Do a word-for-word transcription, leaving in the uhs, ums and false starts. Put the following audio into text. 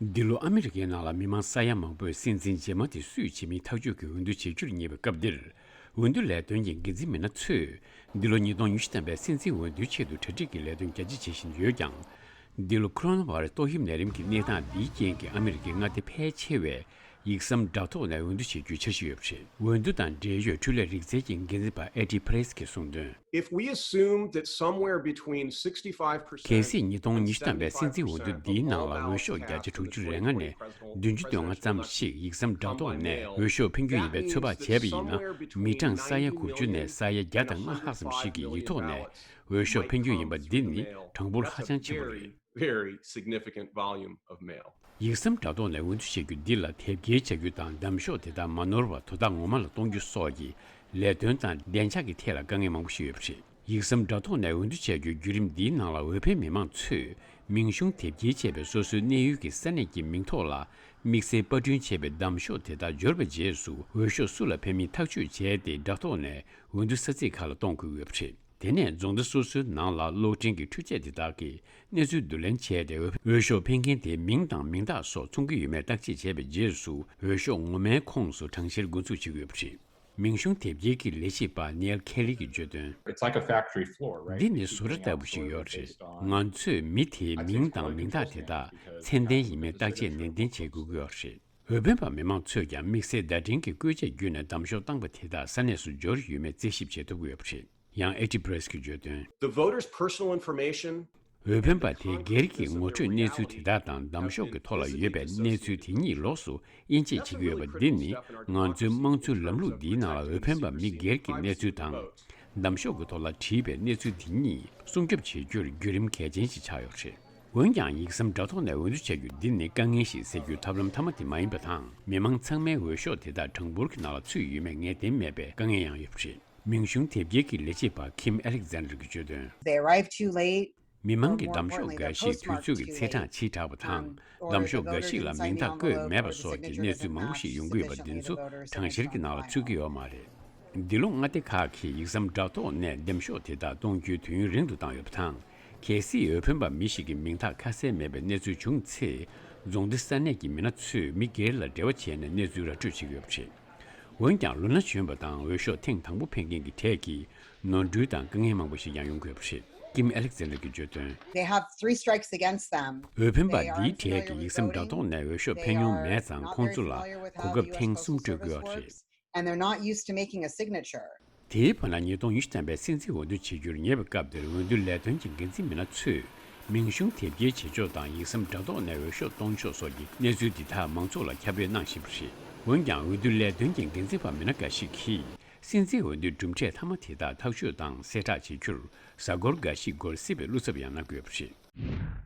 འདི་ལོ་ཨ་མི་རི་ཀའི་ནང་ལ་མི་མང་ས་ཡ་མང་པོས་སྲིད་འཛིན་རྗེས་མ་དེ་སུས་བྱེད་མིན་ཐག་གཅོད་ཀྱི་འོས་བསྡུ་བྱེད་རྒྱུར་ཉེ་བའི་སྐབས་འདིར། འོས་བསྡུ་ལས་དོན་གྱི་འགན་འཛིན་མི་སྣ་ཚོས། འདི་ལོ་ཉིས་སྟོང་ཉི་ཤུ་ཐམ་པའི་སྲིད་འཛིན་འོས་བསྡུའི་ཆེད་དུ་གྲ་སྒྲིག་གི་ལས་དོན་རྒྱ་ཆེ་བྱེད་བཞིན་ཡོད་ཀྱང་། འདི་ལོ་ཁོ་རོ་ན་བྷ་རེ་སི་ཏོག་དབྱིབས་ནད་རིམས་ཀྱི་གནས་སྟངས་འདིའི་རྐྱེན་གྱིས་ཨ་མི་རི་ཀའི་མངའ་སྡེ་ཕལ་ཆེ་བས། ཡིག་ཟམ་དྲ་ཐོག་ནས་འོས་བསྡུ་བྱེད་རྒྱུའི་འཆར་གཞི་ཡོད་པ་རེད། འོས་བསྡུ་དང་འབྲེལ་ཡོད་འཕྲུལ་ལས་རིག་རྩལ་གྱི་འགན་འཛིན་པ་ཨེ་ཌི་པ་རེ་སི་གིས་གསུངས་དོན། If we assume that somewhere between sixty-five percent གལ་སྲིད་ཉིས་སྟོང་ཉི་ཤུ་ཐམ་པའི་སྲིད་འཛིན་འོས་བསྡུ་འདིའི་ནང་ལ་འོས་ཤོག་བརྒྱ་ཆ་དྲུག་ཅུ་རེ་ལྔ་ནས་བདུན་ཅུ་དོན་ལྔ་ཙམ་ཞིག་ཡིག་ཟམ་དྲ་ཐོག་ནས་འོས་ཤོག་འཕེན་རྒྱུ་ཡིན་པའི་ཚོད་དཔག་བྱས་པ་ཡིན་ན། མི་གྲངས་ས་ཡ་དགུ་བཅུ་ནས་ས་ཡ་བརྒྱ་དང་ལྔ་ལྷག་ཙམ་ཞིག་གིས་ཡིག་ཐོག་ནས་འོས་ཤོག་འཕེན་རྒྱུ་ཡིན་པ་འདི་ནི་གྲངས་འབོར་ཧ་ཅང་ཆེན་པོ་རེད། Very significant volume of mail. ཡིག་ཟམ་དྲ་ཐོག་ནས་འོས་བསྡུ་བྱེད་རྒྱུ་འདི་ལ་དེབ་སྐྱེལ་བྱ་རྒྱུ་དང་གདམ་ཤོག་དེ་དག་མ་ནོར་བར་དོ་བདག་ངོ་མ་ལ་གཏོང་རྒྱུ་སོགས་ཀྱི་ལས་དོན་དང་བདེ་འཇགས་ཀྱི་ཐད་ལ་དཀའ་ངལ་མང་པོ་ཞིག་ཡོད་པ་རེད། ཡིག་ཟམ་དྲ་ཐོག་ནས་འོས་བསྡུ་བྱ་རྒྱུའི་བརྒྱུད་རིམ་འདིའི་ནང་ལ་འོས་འཕེན་མི་མང་ཚོས་མིང་གཞུང་དེབ་སྐྱེལ་བྱས་པའི་སོ་སོའི་གནས་ཡུལ་གྱི་ས་གནས་ཀྱི་མིང་ཐོག་ལ་དམིགས་བསལ་པར་སྐྲུན་བྱས་པའི་གདམ་ཤོག་དེ་དག་འབྱོར་བའི་རྗེས་སུ་འོས་ཤོག་སུ་ལ་འཕེན་མིན་ཐག་གཅོད་བྱས་ཏེ་དྲ་ཐོག་ནས་འོས་བསྡུ་ས་ཚིགས་ཁག་ལ་གཏོང་དགོས་ཡོད་པ་རེད། དེ་ནས་རྫོང་སྡེ་སོ་སོའི་ནང་ལ་གློག་འཕྲིན་གྱི་འཕྲུལ་ཆས་དེ་དག་གིས་གནས་ཚུལ་བསྡུ་ལེན་བྱས་ཏེ། འོས་ཤོག་འཕེན་མཁན་དེའི་མིང་དང་མིང་རྟགས་སོགས་མཚུངས་ཀྱི་ཡོད་མེད་བརྟག་དཔྱད་བྱས་པའི་རྗེས་སུ། འོས་ཤོག་ངོ་མའི་ཁོངས་སུ་གྲངས་བཤེར་འགོ་འཛུགས་བྱེད་དགོས་པ་རེད། མིང་གཞུང་དེབ་སྐྱེལ་གྱི་ལས་བྱེད་པ་ནེལ་ཁེ་ལི་གིས་བརྗོད་དོན། It's like a factory floor, right? འདི་ནི་བཟོ་གྲྭ་ལྟ་བུ་ཞིག་ཡོད་རེད། ང་ཚོས་མི་དེའི་མིང་དང་མིང་རྟགས་དེ་དག་ཚད་ལྡན་ཡིན་མིན་བརྟག་དཔྱད་ནན་ཏན་བྱེད་དགོས་ཀྱི་ཡོད་རེད། འོས་འཕེན་པ་མི་མང་ཚོས་ཀྱང་དམིགས་བསལ་བརྡ་འཕྲིན་གྱི་བཀོལ་ཆས་བརྒྱུད་ནས་གདམ་ཤོག་བཏང་པ་དེ་དག་ས་གནས་སུ་འབྱོར་ཡོད་མེད་རྩད་ཞིབ་བྱེད་ཐུབ་ཀྱི་ཡོད་པ་རེད། ཡང་ཨེ་ཌི་པ་རེ་སི་གིས་བརྗོད་དོན། The voter's personal information འོས་འཕེན་པ་དེའི་སྒེར་གྱི་ངོ་སྤྲོད་གནས་ཚུལ་དེ་དག་དང་གདམ་ཤོག་གི་ཐོག་ལ་ཡོད་པའི་གནས་ཚུལ་དེ་གཉིས་ལོགས་སུ་དབྱེ་འབྱེད་བྱེད་ཀྱི་ཡོད་པ་འདི་ནི་ང་ཚོའི་དམངས་གཙོའི་ལམ་ལུགས་འདིའི་ནང་ལ་འོས་འཕེན་པ་མི་སྒེར་གྱི་གནས་ཚུལ་དང་། གདམ་ཤོག་གི་ཐོག་ལ་བྲིས་པའི་གནས་ཚུལ་དེ་གཉིས་སྲུང་སྐྱོབ་བྱེད་རྒྱུར་བརྒྱུད་རིམ་གལ་ཆེན་ཞིག་ཆགས་ཡོད་པ་རེད། འོན་ཀྱང་ཡིག་ཟམ་དྲ་ཐོག་ནས་འོས་བསྡུ་བྱ་རྒྱུ་འདི་ནི་དཀའ་ངལ་ཞིག་སེལ་རྒྱུའི་ཐབས་ལམ་ཐ་མ་དེ་མ་ཡིན་པ་དང་། མི་མང་ཚང་མའི་འོས་ཤོག་དེ་དག་གྲངས་འབོར་གྱི་ནང་ལ་ཚུད་ཡོད་མེད་ངེས་གཏན་མེད་པའི་དཀའ་ངལ་ཡང་ཡོད་པ་རེད། མིང་གཞུང་དེབ་སྐྱེལ་གྱི་ལས་བྱེད་པ་ཁིམ་ཨེ་ལེག་ཛན་ཌར་གྱིས་བརྗོད་དོན། They arrived too late. མི་མང་གིས་གདམ་ཤོག་འགའ་ཞིག་དུས་ཚོད་ཀྱི་ཚེས་གྲངས་ཕྱིས་དྲགས་པ་དང་། གདམ་ཤོག་འགའ་ཞིག་ལ་མིང་རྟགས་བཀོད་མེད་པ་སོགས་ཀྱི་གནས་ཚུལ་མང་པོ་ཞིག་ཡོང་གི་ཡོད་པ་འདི་ཚོ་གྲངས་བཤེར་གྱི་ནང་ལ་ཚུད་ཀྱི་ཡོད་མ་རེད། འདི་ལོ་མངའ་སྡེ་ཁག་གིས་ཡིག་ཟམ་དྲ་ཐོག་ནས་གདམ་ཤོག་དེ་དག་གཏོང་རྒྱུའི་དུས་ཡུན་རིང་དུ་བཏང་ཡོད་པ་དང་། གལ་སྲིད་འོས་འཕེན་པ་མི་ཞིག་གི་མིང་རྟགས་ཁ་གསལ་མེད་པའི་གནས་ཚུལ་བྱུང་ཚེ། རྫོང་སྡེ་ས་གནས་ཀྱི་མི་སྣ་ཚོས་མི་སྒེར་ལ་འབྲེལ་བ་བྱས་ནས་གནས་ཚུལ་ར་སྤྲོད་བྱེད་ཀྱི་ཡོད་པ་རེད། འོན་ཀྱང་ལོ་ན་གཞོན་པ་དང་འོས་ཤོག་ཐེངས་དང་པོ་འཕེན་མཁན་གྱི་གྲས་ཀྱིས་ནོར་འཁྲུལ་དང་དཀའ་ངལ་མང་པོ་ཞིག་ཀྱང་ཡོང་གི་ཡོད་པ་རེད། ཀིམ་ཨེ་ལེག་ཛན་ཌར་གྱིས་བརྗོད་དོན། They have three strikes against them. འོས་འཕེན་པ་འདིའི་གྲས་ཀྱིས་ཡིག་ཟམ་དྲ་ཐོག་ནས་འོས་ཤོག་འཕེན་མྱོང་མེད་ཙང་། ཁོང་ཚོ་ལ་གོ་སྐབས་ཐེངས་གསུམ་སྤྲོད་ཀྱི་ཡོད་རེད། And they're not used to making a signature. དེའི་བར་ན་ཉིས་སྟོང་ཉི་ཤུ་ཐམ་པའི་སྲིད་འཛིན་འོས་བསྡུ་བྱེད་རྒྱུར་ཉེ་བའི་སྐབས་དེར་འོས་བསྡུ་ལས་དོན་གྱི་འགན་འཛིན་མི་སྣ་ཚོས་མིང་གཞུང་དེབ་སྐྱེལ་བྱེད་ཕྱོགས་དང་ཡིག་ཟམ་དྲ་ཐོག་ནས་འོས་ཤོག་གཏོང་ཕྱོགས་སོགས་ཀྱི་གནས་ཚུལ་འདི་དག་མང་ཚོགས་ལ་ཁྱབ་སྤེལ་གནང་བཞིན་པ་རེད། འོན་ཀྱང་འོས་བསྡུ་ལས་དོན་གྱི་འགན་འཛིན་པ་མི་སྣ་འགའ་ཞིག་གིས་སྲིད་འཛིན་འོས་བསྡུའི་གྲུབ་འབྲས་མཐའ་མ་དེ་དག་ཐག་གཅོད་དང་གསལ་བསྒྲགས་བྱེད་རྒྱུར་གཟའ་འཁོར་འགའ་ཞིག་འགོར་སྲིད་པའི་བློ་འཚབ་ཡང་གནང་གི་ཡོད་པ་རེད།